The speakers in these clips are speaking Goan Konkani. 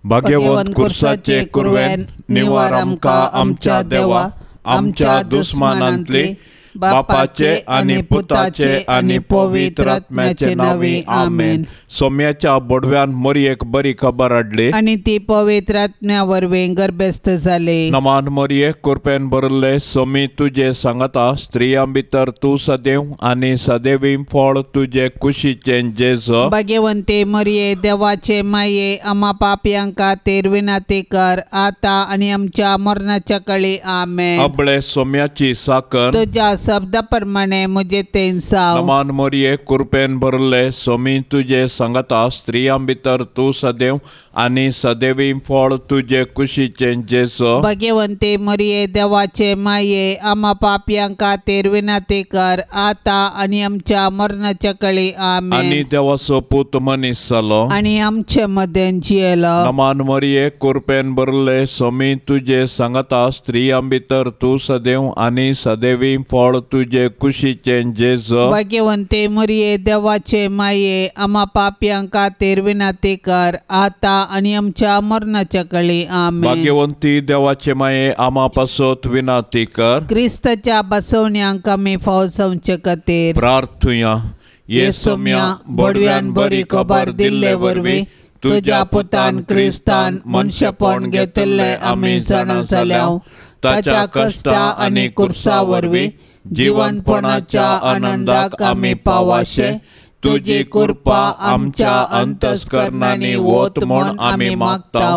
भाग्यवंत कुर्साचे कुरवेन निवार आमकां आमच्या देवा आमच्या दुस्मानांतली बापाचे आनी पुताचे आनी पवित्र आत्म्याचे नांवी आमेन. सोम्याच्या बोडव्यान मोरयेक बरी खबर हाडली आनी ती पवित्र आत्म्या वरवीं गर्भस्थ जाली. नमान मोरये कुरपेन भरिल्ले सोमी तुजे सांगाता स्त्रियां भितर तूं सदैव आनी सदैवी फळ तुजे कुशीचें जेजू. भाग्यवंती मरिये देवाचे माये आमा पापयां खातीर विनंती कर आतां आनी आमच्या मरणाच्या कळी आमेन. अबळे सोम्याची साकर तुज्या शब्दा प्रमाणे म्हजे तेंसाव. नमान मोरये कुरपेन भरिल्ले सोमी तुजे सांगाता स्त्रियां भितर तूं सदैव आनी सदैवी फळ तुजे कुशीचें जेजू. भाग्यवंती मरिये देवाचे माये आमा पापयां खातीर विनंती कर आतां आनी आमच्या मरणाच्या कळी आमेन. आनी देवाचो पूत मनीस जालो आनी आमचे मदें जियेलो. नमान मोरये कुरपेन भरिल्ले सोमी तुजे सांगाता स्त्रियां भितर तूं सदैव आनी सदैवी फळ तुजे कुशीचें जेजू. भाग्यवंती मरिये देवाचे माये आमा पापयां खातीर विनंती कर आतां आनी आमच्या मरणाच्या कळी आमेन. भाग्यवंती देवाचे माये आमा पासत विनंती कर. क्रिस्ताच्या बसवण्यांक आमी फाव जावचे खातीर प्रार्थुया. ये सोम्या बोडव्यान बरी खबर दिल्ले वरवीं तुज्या पुतान क्रिस्तान मनशेपण घेतिल्लें आमी जाणा जाल्या. ताच्या कश्टा आनी कुर्सा वरवीं जिवनपणाच्या आनंदाक आमी पावाशे तुजी कृपा आमच्या अंतस्करणांनी वत म्हूण आमी मागता.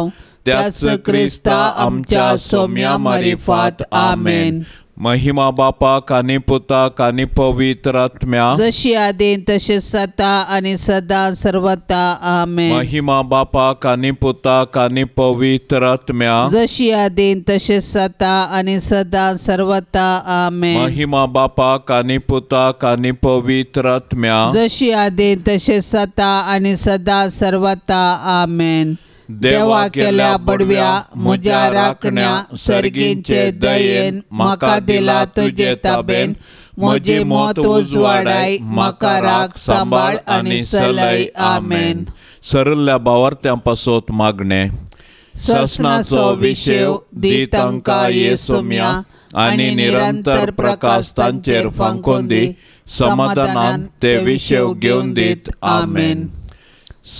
त्याच क्रिस्ता आमच्या सोम्या मारिफात आमेन. महिमा बापाक आनी पुताक आनी पवित्र आत्म्या जशी आदीं तशी सदा आनी सदा सर्वता आमेन. महिमा बापाक आनी पुताक आनी पवित्र आत्म्या जशी आदीं तशी सदा आनी सदा सर्वता आमेन. महिमा बापाक आनी पुताक आनी पवित्र आत्म्या जशी आदीं तशी सदा आनी सदा सर्वता आमेन. देवा केल्या बडव्या म्हज्या राखण्या सर्गींचे दयेन म्हाका दिला तुजे ताबेन म्हजी मत उजवाडाय म्हाका राख सांबाळ आनी सलय आमेन. सरल्या बावार्थ्यां पासत मागणें. ससनाचो विशेव दी तांकां येसुम्या आनी निरंतर प्रकाश तांचेर फांकोवन दी समाधानान ते विशेव घेवन दीत आमेन.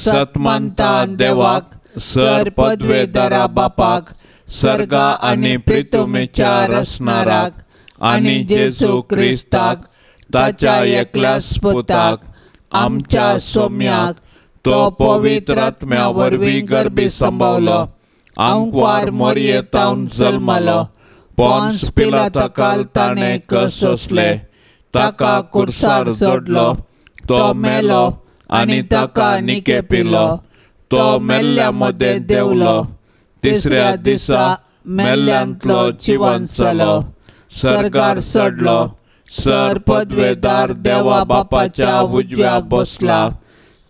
सतमानता देवाक सर पदवेदारा बापाक सर्गा आनी प्रितुमेच्या रसनाराक आनी जेजू क्रिस्ताक ताच्या एकल्याच पुताक आमच्या सोम्याक तो पवित्र आत्म्या वरवीं गर्भी संभवलो आंकवार मोरयेतावन जल्मलो पोन्स पिलाताकाल ताणें कसोसले ताका कुर्सार जोडलो तो मेलो आनी ताका निके पिलो तो मेल्ल्या मदें देंवलो तिसऱ्या दिसा मेल्ल्यांतलो जिवन जालो सर्गार चडलो सर पदवेदार देवा बापाच्या उजव्याक बसला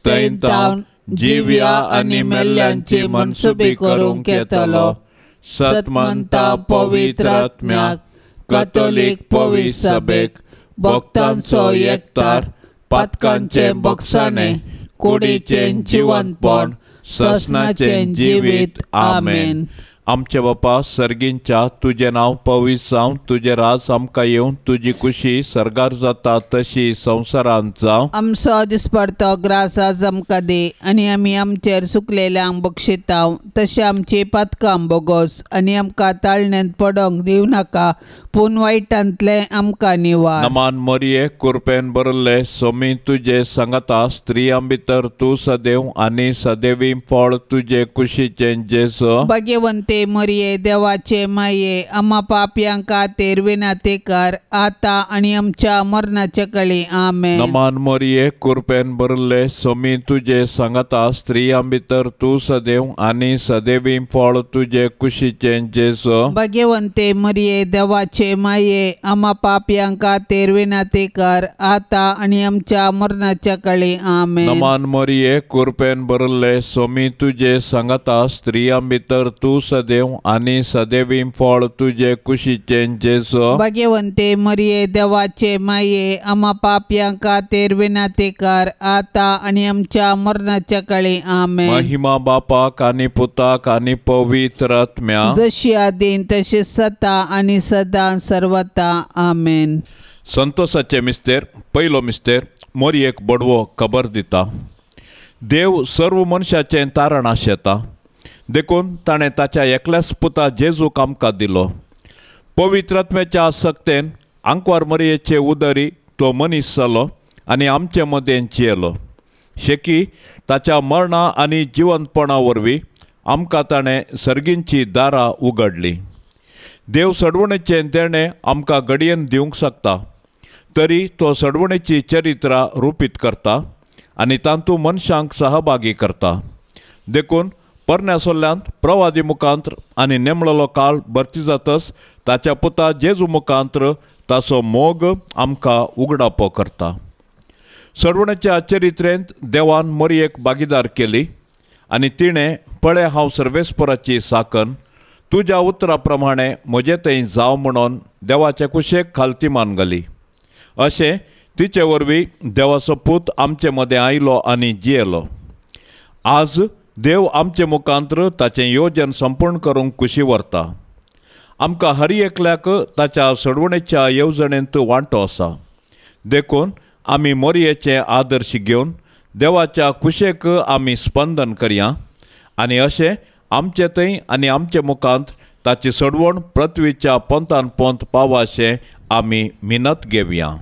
थंय तावन जिव्या आनी मेल्ल्यांची मनसुबी करूंक येतलो. सतमंता पवित्र आत्म्याक कथोलीक पवित्र सभेक भक्तांचो एकतार पातकांचें बक्षाणें कुडीचें जिवनपण ससनाचें जिवीत आमेन. आमचे बापा सर्गींच्या तुजें नांव पवित्र जावं तुजें राज आमकां येवं तुजी कुशी सर्गार जाता तशी संवसारांत जावं. आमचो दिसपडतो ग्रास आज आमकां दी आनी आमी आमचेर सुकलेल्यांक बक्षिताव तशें आमची पातकां बोगोस आनी आमकां ताळण्यांत पडोंक दिवं नाका पूण वायटांतलें आमकां निवार. नमान मोरये कुरपेन भरिल्ले सोमी तुजे सांगाता स्त्रियां भितर तूं सदैव आनी सदैवी फळ तुजे कुशीचें जेजू. भाग्यवंती मरिये देवाचे माये आमा पापयां खातीर विनंती कर आतां आनी आमच्या मरणाच्या कळी आमेन. नमान मोरये कुरपेन भरिल्ले सोमी तुजे सांगाता स्त्रियां भितर तूं सदैव आनी सदैवी फळ तुजे कुशीचें जेजू. भाग्यवंती मरिये देवाचे माये आमा पापयां खातीर विनंती कर आतां आनी आमच्या मरणाच्या कळी आमेन. नमान मोरये कुरपेन भरिल्ले सोमी तुजे सांगाता स्त्रियां भितर तूं सदैव सदेव आनी सदैवी फळ तुजे कुशीचें जेजू। भाग्यवंते मरिये देवाचे माये आमा पापयां खातीर विनंती कर आता आनी आमच्या मरणाच्या काळी। आमेन। महिमा बापाक आनी पुताक आनी पवित्र आत्म्याक, जशी आदीन तशी सदा आनी सदा सर्वता। आमेन। संतोषाचे मिस्तेर पयलो मिस्तेर मोरयेक बडवो खबर दिता। देव सर्व मनशाचें तारण आशेता, देखून ताणें ताच्या एकल्याच पुता जेजूक आमकां दिलो। पवित्र आत्म्याच्या आसक्तेन आंकवार मरयेचे उदरी तो मनीस जालो आनी आमचे मदें जियेलो। शेकी ताच्या मरणा आनी जिवंतपणा वरवीं आमकां ताणें सर्गींची दारां उगडली। देव सडवणेचें देणें आमकां घडयेन दिवंक शकता, तरी तो सडवणेची चरित्रां रुपीत करता आनी तातूंत मनशांक सहभागी करता। देखून परण्या सोल्ल्यांत प्रवादी मुखांत्र आनी नेमलेलो काळ भरती जातच ताच्या पुता जेजू मुखांत्र ताचो मोग आमकां उगडापो करता। सडवणेच्या चरित्रेंत देवान मरयेक भागीदार केली आनी तिणें पळय हांव सर्वेस्पराची साकन, तुज्या उतरा प्रमाणे म्हजे थंय जावं म्हणून देवाचे कुशेक खालती मान घाली। अशें तिचे वरवीं देवाचो पूत आमचे मदें आयलो आनी जियेलो। आज देव आमचे मुखांत्र ताचें योजन संपूर्ण करूंक कुशी व्हरता। आमकां हर एकल्याक ताच्या सडवणेच्या येवजणेंत वांटो आसा, देखून आमी मोरयेचे आदर्श घेवन देवाच्या कुशेक आमी स्पंदन करया आनी अशें आमचे थंय आनी आमचे मुखांत ताची सडवण पृथ्वीच्या पंथान पंथ पावाशें आमी मिनत घेवया।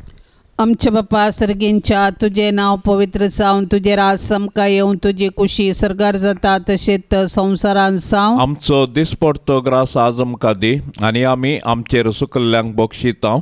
आमच्या बापा सर्गींच्या तुजें नांव पवित्र जावन तुजें राज आमकां येवन तुजी कुशी सर्गार जाता तशेंच संवसारांत जावं। आमचो दिसपडतो ग्रास आज आमकां दी आनी आमी आमचेर सुकल्ल्यांक बक्षिता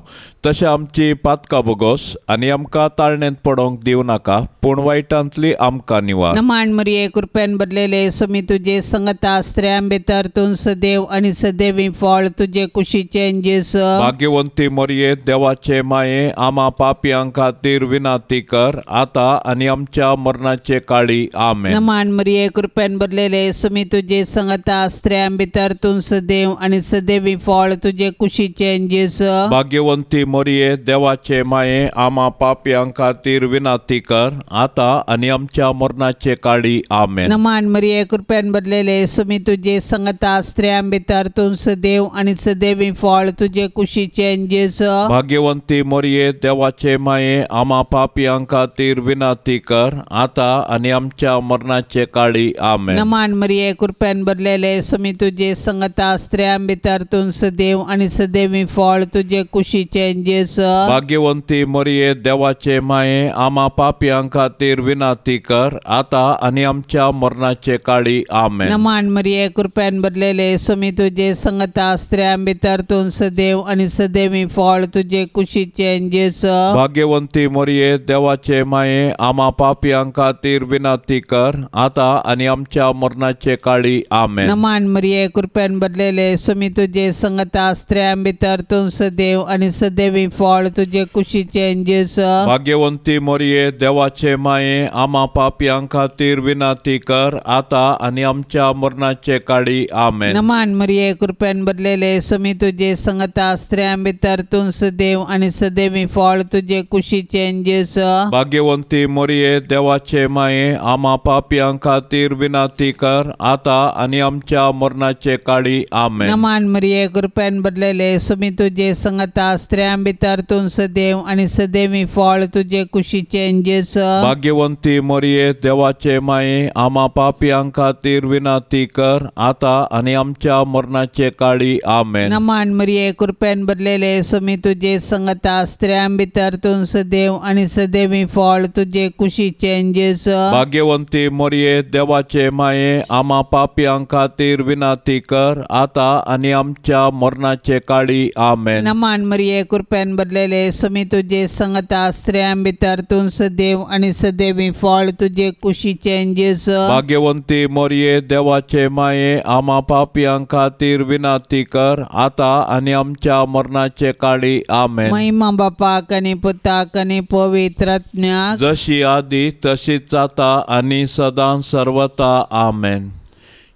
तशें आमची पातकां बोगोस आनी आमकां ताळणेंत पडोवंक दिवं नाका, पूण वायटांतली आमकां निवार। नमाण मरिये कृपेन भरलेले स्वामी तुजे संगता, स्त्रियां भितर तूं सदैव आनी सदैवी फळ तुजे कुशीचें जेजू। भाग्यवंती मरिये देवाचे माये आमा पापी खातीर विनंती कर आता आनी आमच्या मरणाचे काळी। आमेन। नमान मरिये कृपेन भरलेले स्वामी तुजे संगता, स्त्रियां भितर तूं सदैव आनी सदैवी फळ तुजे कुशीचें जेजू। भाग्यवंती मरिये देवाचे माये आमा पापयां खातीर विनंती कर आता आनी आमच्या मरणाचे काळी। आमेन। नमान मरिये कृपेन भरलेले स्वामी तुजे संगता, स्त्रियां भितर तूं सदैव आनी सदैवी फळ तुजे कुशीचें जेजू। भाग्यवंती मरिये देवाचे माये आमा पापयां खातीर विनंती कर आता आनी आमच्या मरणाचे काळी। आमेन। नमान मरिये कृपेन भरलेले स्वामी तुजे संगता, स्त्रियां भितर तूं सदैव आनी सदैवी फळ तुजे कुशीचें जेजू। भाग्यवंती मरिये देवाचे माये आमा पापयां खातीर विनंती कर आता आनी आमच्या मरणाचे काळी। आमेन। नमान मरिये कृपेन भरलेले स्वामी तुजे संगता, स्त्रियां भितर तूं सदैव आनी सदैवी फळ तुजे कुशीचें जेजू। भाग्यवंती मरिये देवाचे माये आमा पापयां खातीर विनंती कर आता आनी आमच्या मरणाचे काळी। आमेन। नमान मरिये कृपेन भरलेले स्वामी तुजे संगता, स्त्रियां भितर तूं सदैव आनी सदैवी फळ तुजे कुशीचें जेजू। भाग्यवंती मरिये देवाचे माये आमा पापयां खातीर विनंती कर आता आनी आमच्या मरणाचे काळी। आमेन। नमान मरिये कृपेन भरलेले स्वामी तुजे संगता, स्त्रियां भितर तूं सदैव आनी सदैवी फळ तुजे कुशीचें जेजू। भाग्यवंती मरिये देवाचे माये आमा पापयां खातीर विनंती कर आता आनी आमच्या मरणाचे काळी। आमेन। नमान मरिये कृपेन भरलेले स्वामी तुजे संगता, स्त्रियां भितर तूं सदैव आनी सदैवी फळ तुजे कुशीचें जेजू। भाग्यवंती मरिये देवाचे माये आमा पापयां खातीर विनंती कर आता आनी आमच्या मरणाचे काळी। आमेन। नमान मरिये कृपेन भरलेले स्वामी तुजे संगता, स्त्रियां भितर तूं सदैव आनी सदैवी फळ तुजे कुशीचें जेजू। भाग्यवंती मरिये देवाचे माये आमा पापयां खातीर विनंती कर आता आनी आमच्या मरणाचे काळी। आमेन। नमान मरिये कृपेन भरलेले स्वामी तुजे संगता, स्त्रियां भितर तूं सदैव आनी सदैवी फळ तुजे कुशीचें जेजू। भाग्यवंती मरिये देवाचे माये आमा पापयां खातीर विनंती कर आता आनी आमच्या मरणाचे काळी। आमेन। महिमा बापाक आनी पुताक आनी पवित्र आत्म्याक, जशी आदी तशीच जाता आनी सदां सर्वता। आमेन।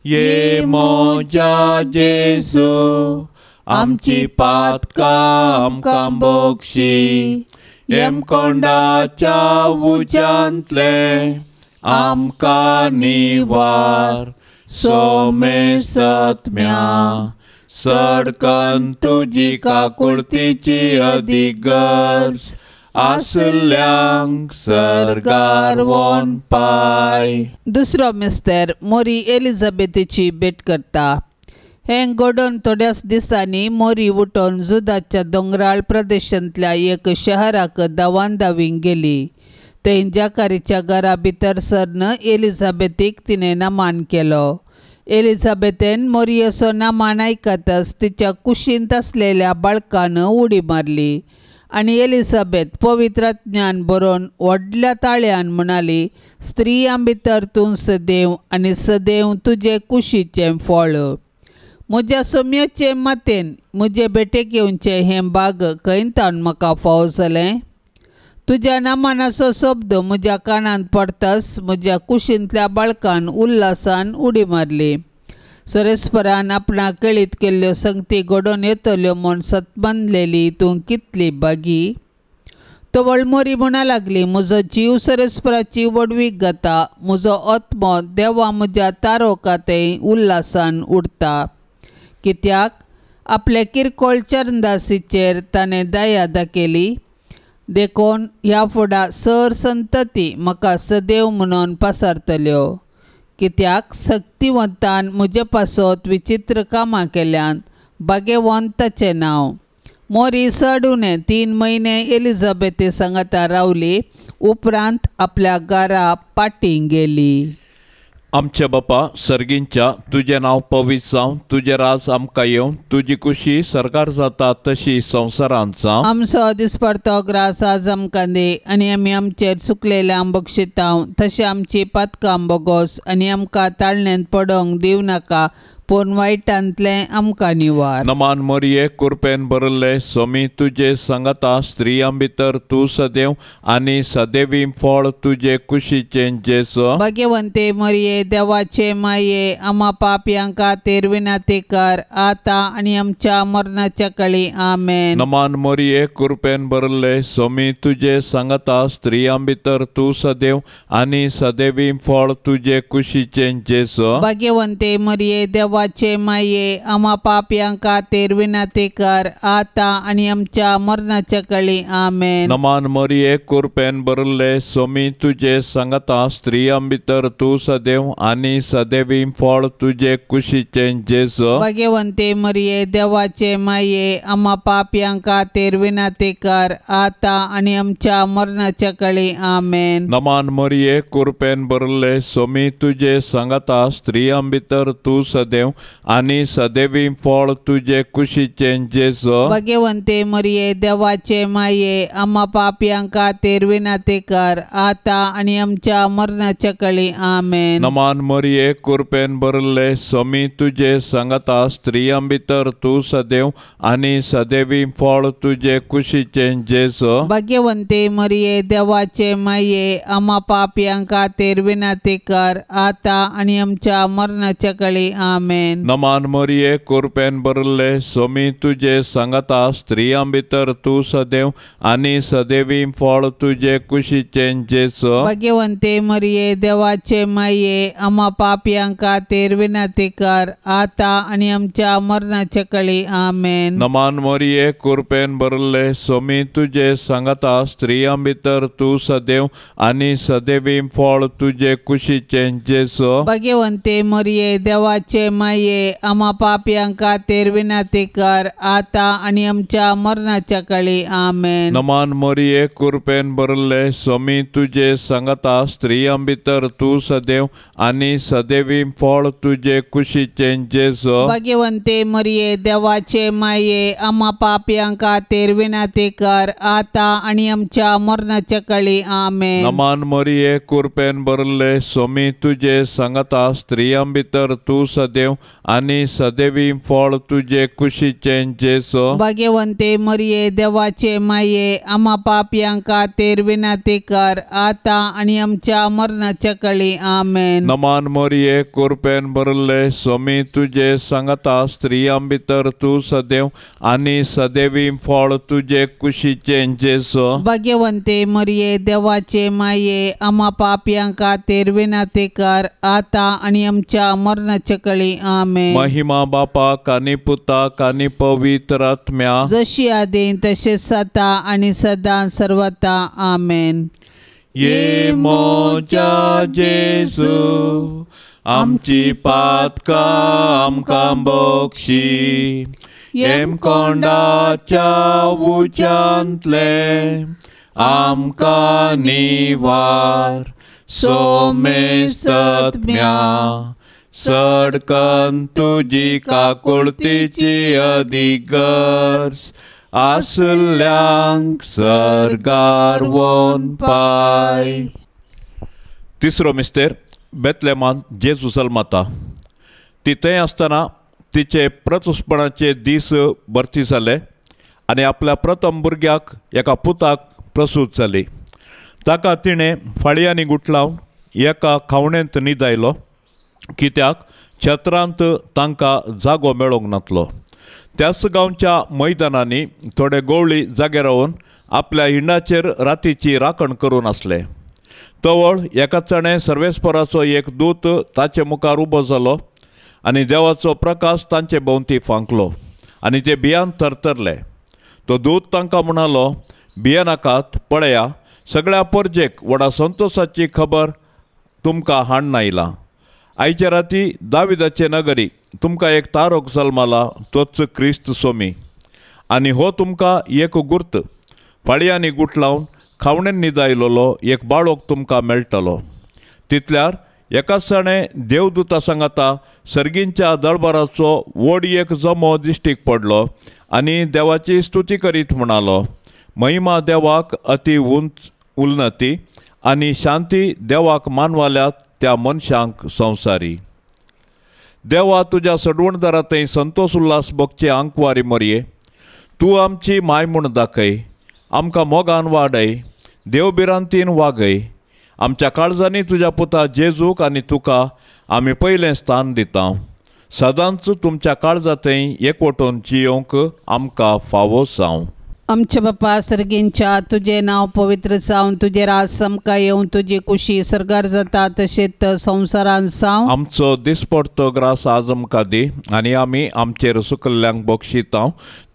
ये मोजा जेजू आमची पातकां आमकां बोगशी येमकोंडाच्या उज्यांतले आमकां निवार सोमे सत्म्या सडकन तुजी काकुळतीची अदीक गरज आसल्यांक सर्गार वोन पाय. दुसरो मिस्तर मोरी एलिझाबेथीची भेट करता. हें घडोवन थोड्याच दिसांनी मोरी उठोवन जुदाच्या दोंगराळ प्रदेशांतल्या एक शहराक धांवान धांवींक गेली. थंय जाकारीच्या घरा भितर सरन एलिझाबेथीक तिणें नमान केलो. एलिझाबेथेन मोरयेचो नमान आयकतच तिच्या कुशींत आसलेल्या बाळकान उडी मारली आनी एलिझाबेथ पवित्र ज्ञान बरोवन व्हडल्या ताळ्यान म्हणाली, स्त्रियां भितर तूं सदैव आनी सदैव तुजे कुशीचें फळ. म्हज्या सोम्याचे मातेन म्हजे भेटेक येवचें हें बाग खंय तावन म्हाका फावो जालें? तुज्या नामानाचो शब्द म्हज्या कानांत पडताच म्हज्या कुशींतल्या बाळकान उल्हासान उडी मारली. सरेस्परान आपणाक कळीत केल्ल्यो संगती घडोवन येतल्यो म्हूण सतबंदलेली तूं कितली बागी. तवळ मोरी म्हणा लागली, म्हजो जीव सरेस्पराची व्हडवीक गाता, म्हजो आत्मो देवा म्हज्या तारोका थंय उल्हासान उडता. कित्याक आपल्या किरकोळ चरणदासीचेर ताणें दया दाखयली, देखून ह्या फुडा सर संतती म्हाका सदैव म्हणून पसारतल्यो. कित्याक सक्तिवंतान म्हजे पासत विचित्र कामां केल्यांत, भाग्यवंत ताचें नांव. मोरी चड उणें 3 म्हयने एलिझाबेथी सांगाता रावली, उपरांत आपल्या घरा पाटीं गेली. आमच्या बापा सर्गींच्या तुजें नांव पवित्र जावं, तुजें राज आमकां येवं, तुजी कुशी सर्गार जाता तशी संवसारांत जावं. आमचो दिसपडतो ग्रास आज आमकां दी आनी आमी आमचेर चुकलेल्यांक बक्षितांव तशें आमची पातकां बोगोस आनी आमकां ताळण्यांत पडोवंक दिवं नाका, पूण वायटांतलें आमकां निवार. नमान मोरये कुरपेन भरिल्ले सोमी तुजे सांगाता, स्त्रियां भितर तूं सदैव आनी सदैवी फळ तुजे कुशीचें जेजू. भाग्यवंते मोरये देवाचे माये, आमा पापयां खातीर विनंती कर आतां आनी आमच्या मरणाच्या कळी. आमेन. नमान मोरये कुरपेन भरिल्ले सोमी तुजे सांगाता, स्त्रियां भितर तूं सदैव आनी सदैवी फळ तुजे कुशीचें जेजू. भाग्यवंते मोरये देवाचे माये, आमा पापयां खातीर विनंती कर आतां आनी आमच्या मरणाच्या कळी. आमेन. नमान मोरये कुरपेन भरिल्ले सोमी तुजे सांगाता, स्त्रियां भितर तूं सदैव आनी सदैवी फळ तुजे कुशीचें जेजू. भाग्यवंते मोरये देवाचे माये, आमा पापयां खातीर विनंती कर आतां आनी आमच्या मरणाच्या कळी. आमेन. नमान मोरये कुरपेन भरिल्ले सोमी तुजे सांगाता, स्त्रियां भितर तूं सदैव आनी सदैवी फळ तुजे कुशीचें जेजू. भाग्यवंते मोरये देवाचे माये, आमा पापयां खातीर विनंती कर आतां आनी आमच्या मरणाच्या कळी. आमेन. नमान मोरये कुरपेन भरिल्ले सोमी तुजे सांगाता, स्त्रियां भितर तूं सदैव आनी सदैवी फळ तुजे कुशीचें जेजू. भाग्यवंते मोरये देवाचे माये, आमा पापयां खातीर विनंती कर आतां आनी आमच्या मरणाच्या कळी. आमेन. नमान मोरये कुरपेन भरिल्ले सोमी तुजे सांगाता, स्त्रियां भितर तूं सदैव आनी सदैवी फळ तुजे कुशीचें जेजू. भाग्यवंते मोरये देवाचे माये, आमा पापयां खातीर विनंती कर आतां आनी आमच्या मरणाच्या कळी. आमेन. नमान मोरये कुरपेन भरिल्ले सोमी तुजे सांगाता, स्त्रियां भितर तूं सदैव आनी सदैवी फळ तुजे कुशीचें जेजू. भाग्यवंते मोरये देवाचे माये, आमा पापयां खातीर विनंती कर आतां आनी आमच्या मरणाच्या कळी. आमेन. नमान मोरये कुरपेन भरिल्ले सोमी तुजे सांगाता, स्त्रियां भितर तूं सदैव आनी सदैवी फळ तुजे कुशीचें जेजू. भाग्यवंते मोरये देवाचे माये, आमा पापयां खातीर विनंती कर आतां आनी आमच्या मरणाच्या कळी. आमेन. नमान मोरये कुरपेन भरिल्ले सोमी तुजे सांगाता, स्त्रियां भितर तूं सदैव सदेव आनी सदेवी फळ तुजे कुशीचें जेजू। भाग्यवंते मरिये देवाचे माये आमा पापयां खातीर विनंती कर आतां आनी आमच्या मरणाच्या कळी। आमेन। नमान मरिये कृपेन भरले स्वामी तुजे सांगता स्त्रियां भितर तूं सदैव आनी सदैवी फळ तुजे कुशीचें जेजू। भाग्यवंते मरिये देवाचे माये आमा पापयां खातीर विनंती कर आतां आनी आमच्या मरणाच्या कळी। आमेन। महिमा बापाक आनी पुताक आनी पवित्र आत्म्या जशी आदी तशें आतां आनी सदां सर्वता। आमेन। ये मोजा जेजू आमची पातकां आमकां बक्षी हेमकोंडाच्या उज्यांतले आमकां निवार सोमेस्तत्म्या सडकन तुजी काकुळतीची अदीक गरज आसल्यांक सर्गार वोन पाय। तिसरो मिस्तेर बेतलेमान जेजू जल्मता। ती थंय आसतना तिचे प्रतुस्पणाचे दीस भरती जाले आनी आपल्या प्रथम भुरग्याक एका पुताक प्रसूत जाली। ताका तिणें फाळयांनी गुठलावन एका खावणेंत न्हिदायलो कित्याक छत्रांत तांकां जागो मेळोंक नातलो। त्याच गांवच्या मैदानांनी थोडे गवळी जागे रावन आपल्या हिंडाचेर रातीची राखण करून आसले। तवळ एका चणे सर्वेस्पराचो एक दूत ताचे मुखार उबो जालो आनी देवाचो प्रकाश तांचे भोंवती फांकलो आनी ते भियान थरथरले। तो दूत तांकां म्हणालो, भियेनाकात, पळया सगळ्या परजेक व्हडा संतोशाची खबर तुमकां हाडून आयला। आयचे राती दाविदाचे नगरी तुमकां एक तारोक जल्माला, तोच क्रिस्त सोमी। आनी हो तुमकां एक गुर्त, फाळयांनी गुठलावन खावणेन न्हिदायलोलो एक बाळोक तुमकां मेळटलो। तितल्यार एकाच जाणें देवदूता सांगाता सर्गींच्या दळबाराचो व्हड एक जमो दिश्टीक पडलो आनी देवाची स्तुती करीत म्हणालो, महिमा देवाक अती उंच उन्नती आनी शांती देवाक मानवाल्यात त्या मनशांक संवसारी। देवा तुज्या सडवणदारा थंय संतोष उल्हास भोगचे आंकवारी मरये, तूं आमची माय म्हूण दाखय, आमकां मोगान वाडय, देवभिरांतीन वागय। आमच्या काळजांनी तुज्या पुता जेजूक आनी तुका आमी पयलें स्थान दिता। सदांच तुमच्या काळजा थंय एकवटून जियोवंक आमकां फावो जावं। आमच्या बापा सर्गींच्या तुजें नांव पवित्र जावन तुजें राज आमकां येवन तुजी कुशी सर्गार जाता तशेंच संवसारान जावं। आमचो दिसपडतो ग्रास आज आमकां दी आनी आमी आमचेर सुकल्ल्यांक बक्षिता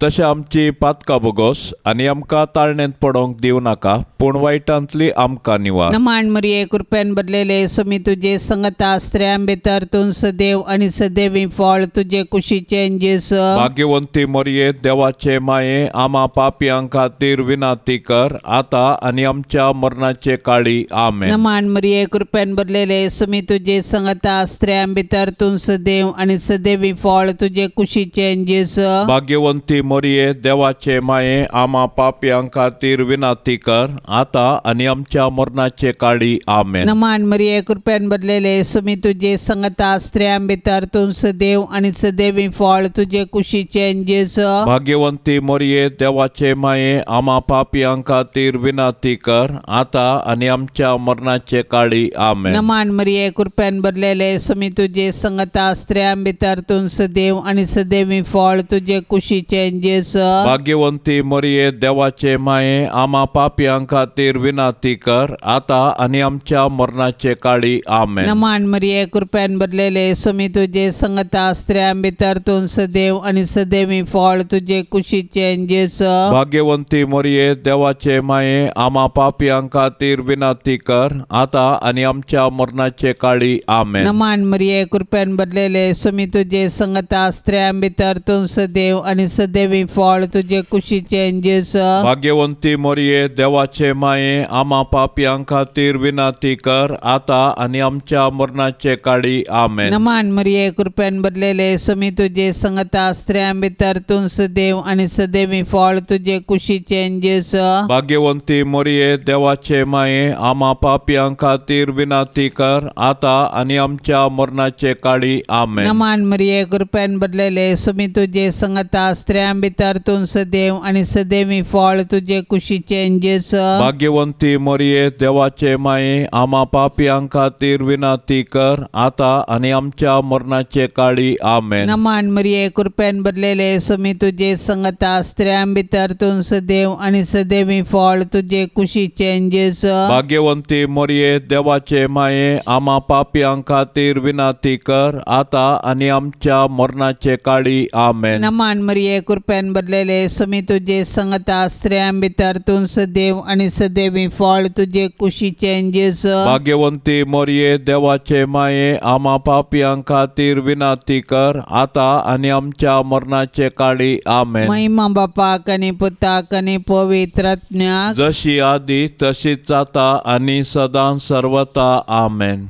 तशें आमची पातकां बोगोस आनी आमकां ताळणेंत पडोवंक दिवं नाका पूण वायटांतली आमकां निवार। नमान मरिये कृपेन भरलेले स्वामी तुजे संगता स्त्रियां भितर तूं सदैव आनी सदैवी फळ तुजे कुशीचें जेजू। भाग्यवंती मरिये देवाचे माये आमा पापी खातीर विनंती कर आता आनी आमच्या मरणाचे काळी। आमेन। नमान मरिये कृपेन भरलेले स्वामी तुजे संगता स्त्रियां भितर तूं सदैव आनी सदैवी फळ तुजे कुशीचें जेजू। भाग्यवंती मरिये देवाचे माये आमा पापयां खातीर विनंती कर आता आनी आमच्या मरणाचे काळी। आमेन। नमान मरिये कृपेन भरलेले स्वामी तुजे संगता स्त्रियां भितर तूं सदैव आनी सदैवी फळ तुजे कुशीचें जेजू। भाग्यवंती मरिये देवाचे माये आमा पापयां खातीर विनंती कर आता आनी आमच्या मरणाचे काळी। आमेन। नमान मरिये कृपेन भरलेले स्वामी तुजे संगता स्त्रियां भितर तूं सदैव आनी सदैवी फळ तुजे कुशीचें जेजू। भाग्यवंती मरिये देवाचे माये आमा पापयां खातीर विनंती कर आता आनी आमच्या मरणाचे काळी। आमेन। नमान मरिये कृपेन भरलेले स्वामी तुजे संगता स्त्रियां भितर तूं सदैव आनी सदैवी फळ तुजे कुशीचें जेजू। भाग्यवंती मरिये देवाचे माये आमा पापयां खातीर विनंती कर आता आनी आमच्या मरणाचे काळी। आमेन। नमान मरिये कृपेन भरलेले स्वामी तुजे संगता स्त्रियां भितर तूं सदैव आनी सदैवी फळ तुजे कुशीचें जेजू। भाग्यवंती मरिये देवाचे माये आमा पापयां खातीर विनंती कर आता आनी आमच्या मरणाचे काळी। आमेन। नमान मरिये कृपेन भरलेले स्वामी तुजे संगता स्त्रियां भितर तूं सदैव आनी सदैवी फळ तुजे तुजे कुशीचें जेजू. भाग्यवंती मोरये देवाचे माये आमा पापयां खातीर विनंती कर आतां आनी आमच्या मरणाचे काळी. आमेन. नमान मरिये कृपेन भरलेले सुमी तुजे संगता स्त्रियां भितर तूं सदैव आनी सदैवी फळ तुजे कुशीचें जेजू. भाग्यवंती मोरये देवाचे माये आमा पापयां खातीर विनंती कर आतां आनी आमच्या मरणाचे काळी. आमेन. नमान मरिये कृपेन भरलेले सुमी तुजे संगता स्त्रियां भितर तूं सदैव आनी सदैवी फळ तुजे कुशीचें जेजू. भाग्यवंती मोरये देवाचे माये आमा पापयां खातीर विनंती कर आतां आनी आमच्या मरणाचे काळी. आमेन. नमान मरिये कृपेन भरलेले सुमी तुजे संगता स्त्रियां भितर तूं सदैव आनी सदैवी फळ तुजे कुशीचें जेजू. भाग्यवंती मोरये देवाचे माये आमा पापयां खातीर विनंती कर आतां आनी आमच्या मरणाचे काळी. आमेन. महिमा बापाक आनी पुताक आनी पवित्र आत्म्याक, जशी आदी तशीच जाता आनी सदां सर्वता. आमेन.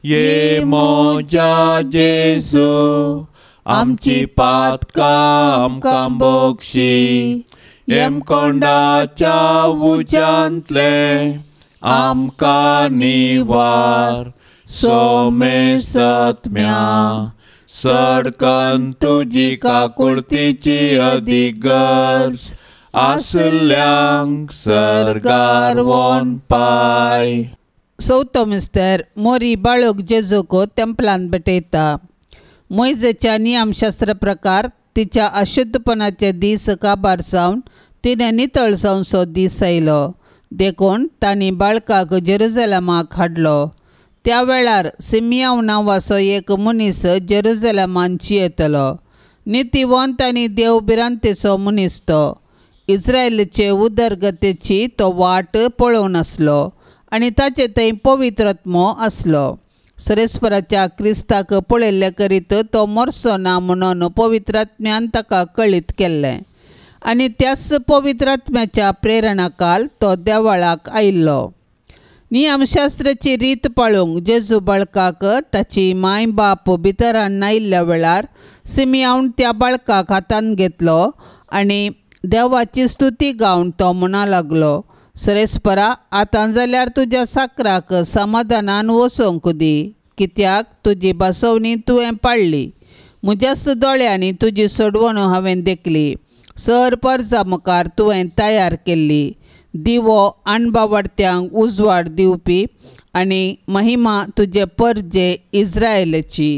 ये मोजा जेजू आमची पातकां आमकां बोगशी, येमकोंडाच्या उज्यांतले आमकां निवार. सोमे सत्म्या सडकन तुजी काकुळतीची अदीक गरज आसल्यांक सर्गार वोन पाय. चवथो मिस्तर मोरी बाळूक जेजूक तेंपलान भेटयता. मोयजेच्या नियमशास्त्र प्रकार तिच्या अशुद्धपणाचे दीस काबार जावन तिणें नितळ जावचो दीस आयलो, देखून तांणी बाळकाक जेरुजलमाक हाडलो. त्या वेळार सिमियांव नांवाचो एक मनीस जेरुजलमान जियेतलो. नितीवंत आनी देव भिरांतेचो मनीस तो. इस्रायलचे उदरगतेची तो वाट पळोवन आसलो आनी ताचे थंय पवित्र आत्मो आसलो. सरेस्पराच्या क्रिस्ताक पळयल्ले करीत तो मरचो ना म्हणून पवित्र आत्म्यान ताका कळीत केल्लें आनी त्याच पवित्र आत्म्याच्या प्रेरणाकाल तो देवळाक आयिल्लो. नियमशास्त्राची रीत पाळूंक जेजू बाळकाक ताची माय बाप भितर हाडून वेळार सिमियांवन त्या बाळकाक हातांत घेतलो आनी देवाची स्तुती गावन तो म्हणा लागलो, सरेस्परा आतां जाल्यार तुज्या साकराक समाधानान वचोंक दी, कित्याक तुजी भासोवणी तुवें पाळ्ळी. म्हज्याच दोळ्यांनी तुजी सोडवण हांवें देखली, सर परजा मुखार तुवें तयार केल्ली दिवो अणबावडत्यांक उजवाड दिवपी आनी महिमा तुजे परजे इस्रायलाची.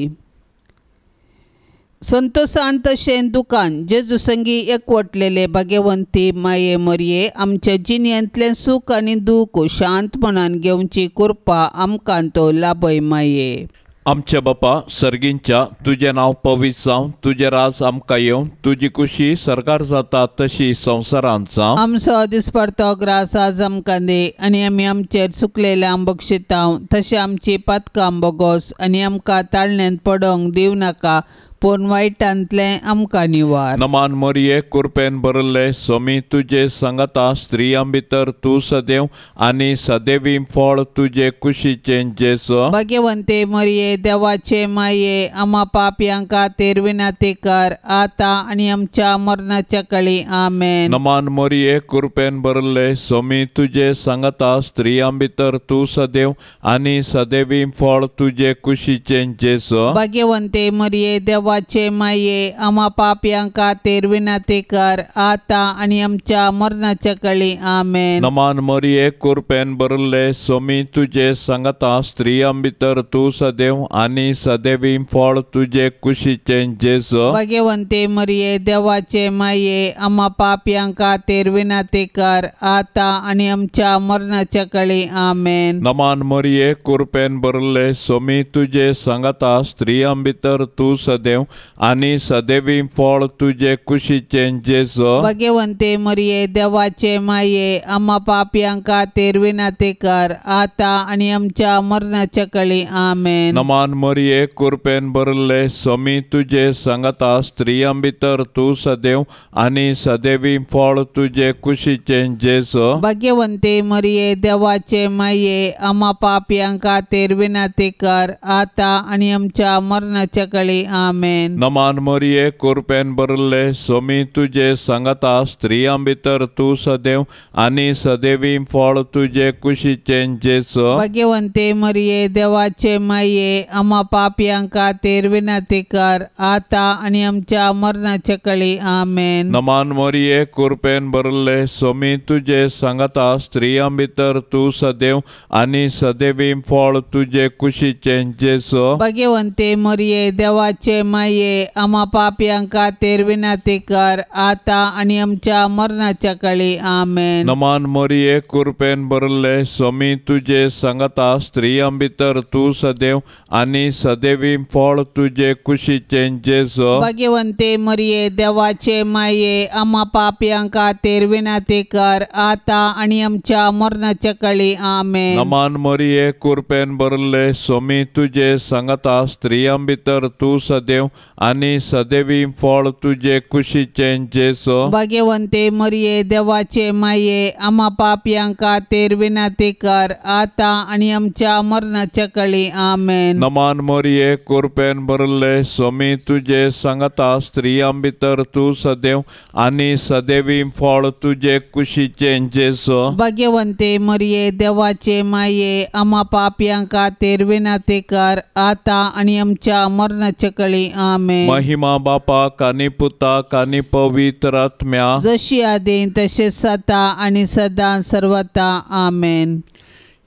संतोसान तशें दुकान जेजू संगी एकवटलेले भाग्यवंती माये मोरये आमच्या जिणेंतलें सूख आनी दूख शांत मनान घेवची कृपा आमकां तो लाभय माये. आमच्या बापा सर्गींच्या तुजें नांव पवित्र जावं, तुजें राज आमकां येवं, तुजी कुशी सर्गार जाता तशी संवसारांत जावं. आमचो दिसपडतो ग्रास आज आमकां दी आनी आमी आमचेर चुकलेल्यांक बक्षितांव तशें आमची पातकां बोगोस आनी आमकां ताळण्यांत पडोवंक दिवं नाका, पूण वायटांतलें आमकां निवार. नमान मोरये कृपेन भरले स्वामी तुजे संगता स्त्रियां भितर तूं सदैव आनी सदैवी फळ तुजे कुशीचें जेजू. भाग्यवंते मोरये देवाचे माये आमा पापयां खातीर विनंती कर आतां आनी आमच्या मरणाच्या काळी. आमेन. नमान मोरये कृपेन भरले स्वामी तुजे संगता स्त्रियां भितर तूं सदैव आनी सदैवी फळ तुजे कुशीचें जेजू. भाग्यवंते मोरये देवाचे माये आमा पापयां खातीर विनंती कर आतां आनी आमच्या मरणाच्या काळी. आमेन. नमान मोरये कृपेन भरले स्वामी तुजे संगता स्त्रियां भितर तूं सदैव आनी सदैवी फळ तुजे कुशीचें जेजू. भाग्यवंते मोरये देवाचे माये आमा पापयां खातीर विनंती कर आतां आनी आमच्या मरणाच्या काळी. आमेन. नमान मोरये कृपेन भरले स्वामी तुजे संगता स्त्रियां भितर तूं सदैव आनी सदैवी फळ तुजे कुशीचें जेजू. भाग्यवंते मोरये देवाचे माये आमा पापयां खातीर विनंती कर आतां आनी आमच्या मरणाच्या काळी. आमेन. नमान मोरये कृपेन भरले स्वामी तुजे संगता स्त्रियां भितर तूं सदैव आनी सदैवी फळ तुजे कुशीचें जेजू. भाग्यवंते मोरये देवाचे माये आमा पापयां खातीर विनंती कर आतां आनी आमच्या मरणाच्या काळी. आमेन. आमेन। नमान मरिये कुरपेन भरले सोमी तुजे सांगाता स्त्रियां भितर तूं सदैव आनी सदैवी फळ तुजे कुशीचें जेजू। भाग्यवंते मरिये देवाचे माये आम्हा पापयां खातीर विनंती कर आता आनी आमच्या मरणाच्या कळी आमेन। नमान मरिये कुरपेन भरले सोमी तुजे सांगाता स्त्रियां भितर तूं सदैव आनी सदैवी फळ तुजे कुशीचें जेजू। भाग्यवंते मरिये देवाचे माये आम्हा पापयां खातीर विनंती कर आता आनी आमच्या मरणाच्या कळी आमेन। नमान मरिये कुरपेन भरले सोमी तुजे सांगाता स्त्रियां भितर तूं सदैव आनी सदैवी फळ तुजे कुशीचें जेजू। भाग्यवंते मरिये देवाचे माये आम्हा पापयां खातीर विनंती कर आता आनी आमच्या मरणाच्या कळी आमेन। नमान मरिये कुरपेन भरले सोमी तुजे सांगाता स्त्रियां भितर तूं सदैव आनी सदैवी फळ तुजे कुशीचें जेजू। भाग्यवंते मरिये देवाचे माये आम्हा पापयां खातीर विनंती कर आता आनी आमच्या मरणाच्या कळी आमेन। नमान मरिये कुरपेन भरले सोमी तुजे सांगाता स्त्रियां भितर तूं सदैव आनी सदैवी फळ तुजे कुशीचें जेजू। भाग्यवंते मरिये देवाचे माये आम्हा पापयां खातीर विनंती कर आता आनी आमच्या मरणाच्या कळी आमेन। महिमा बापाक आनी पुताक आनी पवित्र आत्म्या, जशी आदी तशें सदा आनी सदां सर्वता आमेन।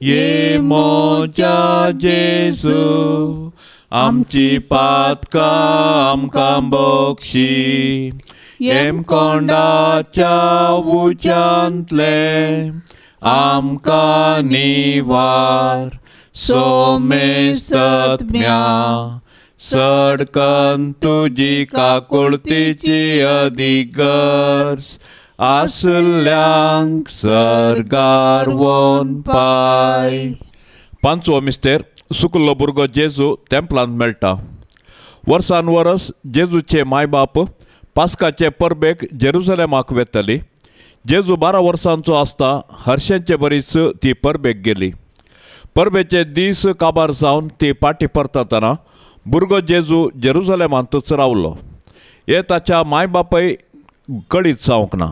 ये मोजा जेजू आमची पातकां आमकां बक्षी, हेमकोंडाच्या उज्यांतले आमकां निवार, सोमेस्तत्म्या सडकन तुजी काकुळतीची अदीक गरज आसल्यांक सर्गार वोन पाय। पांचवो मिस्तेर सुकल्लो भुरगो जेजू तेंपलांत मेळटा। वर्सान वरस जेजूचे मायबाप पास्काचे परबेक जेरुजलेमाक वेताली। जेजू 12 वर्सांचो आसता हर्षांचे बरीच ती परबेक गेली। परबेचे दीस काबार जावन ती पाटी परततना भुरगो जेजू जेरुजलेमांतूच रावलो। हे ताच्या मायबापय कळीत जावंक ना।